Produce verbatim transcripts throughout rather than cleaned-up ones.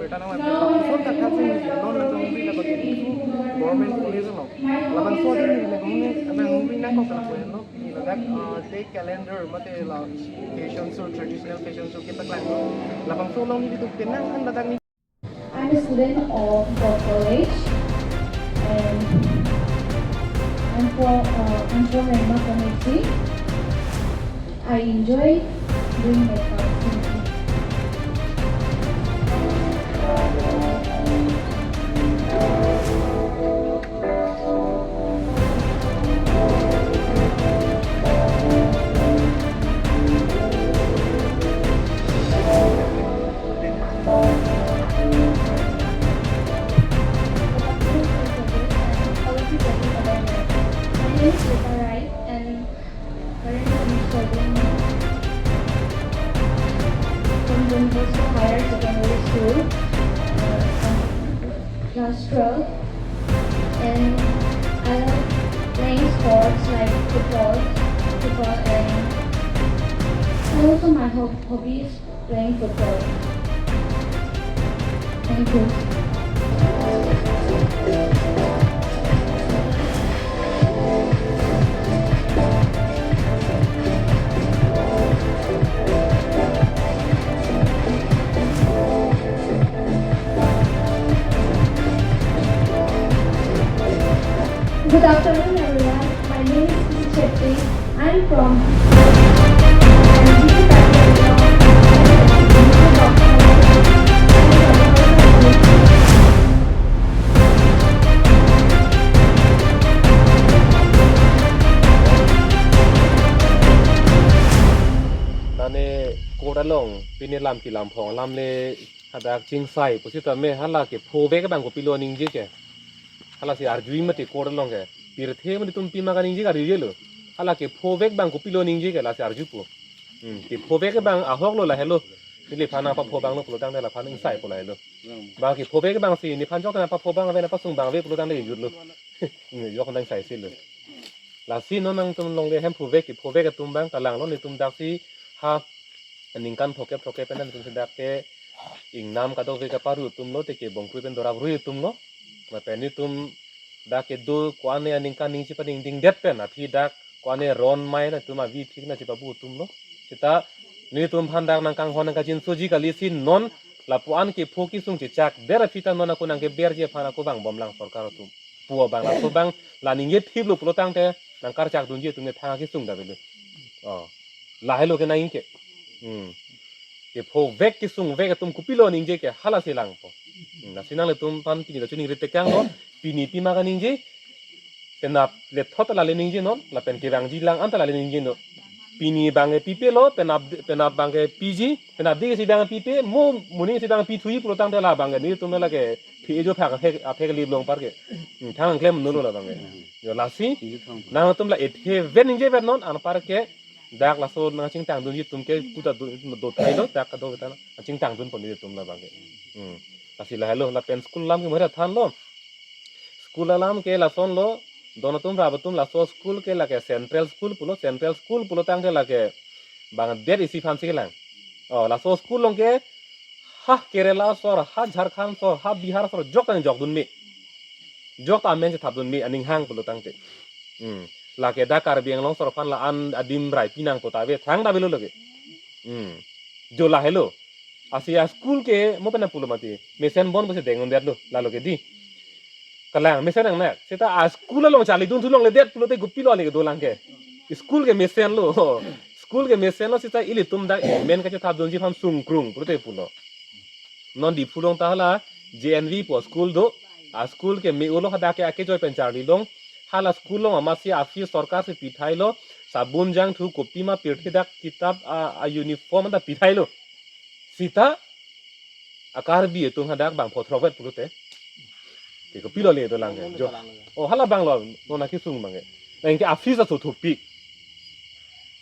Karena memang lapuson kata sih, non nang hungri la bagi itu government police no. Labangso adim ni nang hungri, nang hungri nangkok kena kuen no. Ladak, eh, day calendar mate la fashion show, traditional fashion show kita kelang no. Labangso along ni itu kenang kan ladak ni. I'm a student of the college and I'm from, uh, I'm from Rengma Community. I enjoy doing makeup. Thank you. My name is Lisa Wright, and currently I'm studying from Don Bosco Higher Secondary School, uh, from class twelve, and I love playing sports like football, football, and, and also my hob- hobby is playing football. Thank you. Good afternoon, everyone. My name is Kisi Chetty. I'm from Nane court along pine lam kelam phong alam le hadak chingsai pusitame hala kephovek abang kopilo ningje ke. Hala si arjui mati court along ke. Pirthe mati tum pima kaningje ke arjujelo. Hala kephovek abang kopilo ningje ke lasi arjupo. Hmm, kephovek abang ahok lo lahelo. Neliphan nangpapho abang lo pulo tangte laphan ingsaipo lahelo. Bang kephovek abang si nephan jok nangpapho abang ave nangpasung abang ave pulo tangte ingjutlo. Hmm, jok nangsaisilo. Lasi non nangtum longle hem phovek kephovek atum abang kalang lo netum daksi ha ningkan throkkep throkkep pen netum si dak ke ingnam kadokave kaparu atum lo, teke bongkrui pen dorap rui atum lo. Lapen netum dak kedo ko-an aningkan ning chipaningdingdet pen aphi dak ko-an ron mai na atum avi phik na chipabu atum lo. Seta netum aphan dak nangkanghon nangkachinsoji kali si non lapu-an kepho kesung chechakdet aphi ta non ako nangkeberji aphan ako vangbomlang sorkar atum. Pu abang laso abang la ningje thiplo pulo tangte nangkarchak dunji atum ke thang kesung da belu. Oh. Lahelo ke nangke. Hmm. Kephovek kesungvek atum kopilo ningje ke hala si langpo. Hmm. Lasi nanglitum aphan pini ta choningri tekang lo. Pini pima kaningje. Penap lethot ta lale ningje non. Lapen kevangji lang an ta lale ningje non. Pini abang ke pipelo, penap, penap abang ke piji, penapdik si abang pipe, mo moning si abang pithui pulo tangte la abang ke netum lake phi ejo phak aphek, aphek liblong apar ke. Hmm, thang klem nolo la abang ke. Yo lasi, nangtum la ethe ven ningje ven non, anpar ke, dak laso nangchingtang dunji atum ke kuta do, do thailo, dak kado kita nangchingtang dunpo netum la abang ke. Hmm. Lasi lahelo, lapen school alam ke mari thanlo. School alam ke lason lo, don atum rap atum laso school ke lake central school pulo, central school pulo tangte lake bang det isi aphan si kelang. Oh, laso school along ke ha Kerala asor, ha Jharkhand asor, ha Bihar asor, jok tang jok dun me. Jok ta amen chethap dun me, aning hang pulo tangte. Hmm. Lake dak Karbi Anglong asor aphan la an adim rai pinang puta ave, thang ta avelo lake. Hmm. Jo lahelo. Lasi a school ke mo pen pulo mati. Mesen bon pusi deng-un detlo. Lalo ke di. Kalang mesen nangnak. Seta a school along charli dun thu longledet pulote kopilo ale kedolang ke. School ke mesen lo. School ke mesen lo seta ilitum dak amen kachethap dunji aphan sungkrung pulote pulo. Non Diphu along ta hala J N V pu school do. A school ke me-olo hadak ke akejoi pen charlilong. Hala school along amatsi a fees sorkar si pithailo. Sabun jangthu kopima pirthe dak kitap a, a uniform ta pithailo. Seta a Karbi atum hadak bang pho throkvet pulote. Ke kopilo le dolang ke. Jo. Oh, hala abang lo, non akesung abang ke. Nangke a fees aso thupik.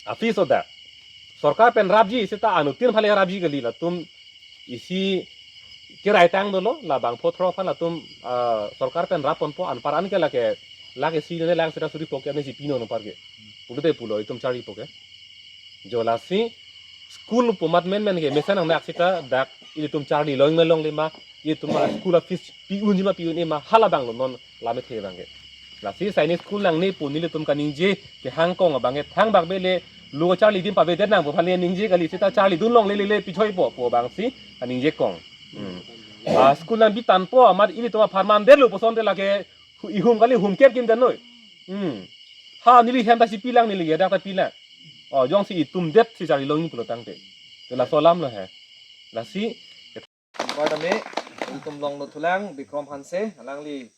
A fees o dak. Sorkar pen rapji seta anuttin phale rapji kali latum isi kerai tang dolo, la bang pho throk aphan latum, ah, sorkar pen rap ponpo anpar an ke lake, lake isi ne lake seta suri poke ne si pinon anpar ke. Pulote pulo itum charli poke. Jo lasi school pu amat menmen ke mesen nangnak seta dak ilitum charli long me longle ma Itum a school a fees pi-unji ma pi-un-e ma hala abang lo non lam kethe abang ke. Lasi sainik school nangne pu nelitum kaningje kehang kong abang ke thangbak ave le, lo charli adim pavedet nangpo aphan le ningje kali, seta charlidun longle le le pi choipo pu abang si kaningje kong. Hmm. A school nangbi tangpo amat ilitum aphan mandetlo puson te lake hu-, ihum kali, hum kep kim den noi. Hmm. Ha neli hem ta si pilang, neli yadak ta pilang. O, jongsi itum det si charli longji pulo tangte. Te laso alam lo he. Lasi. Bar tame, itum longno thulang, Bikrom Hanse, alangli,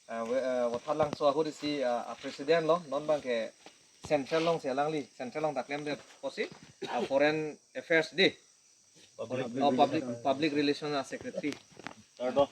ah, we-, ah, Vothatlangso ahut isi, ah, ah, president lo, non abang ke central along si alangli, central along ta klemdet pusi, ah, foreign affairs di. Public Oh, public, public relation, ah, secretary. Third lo.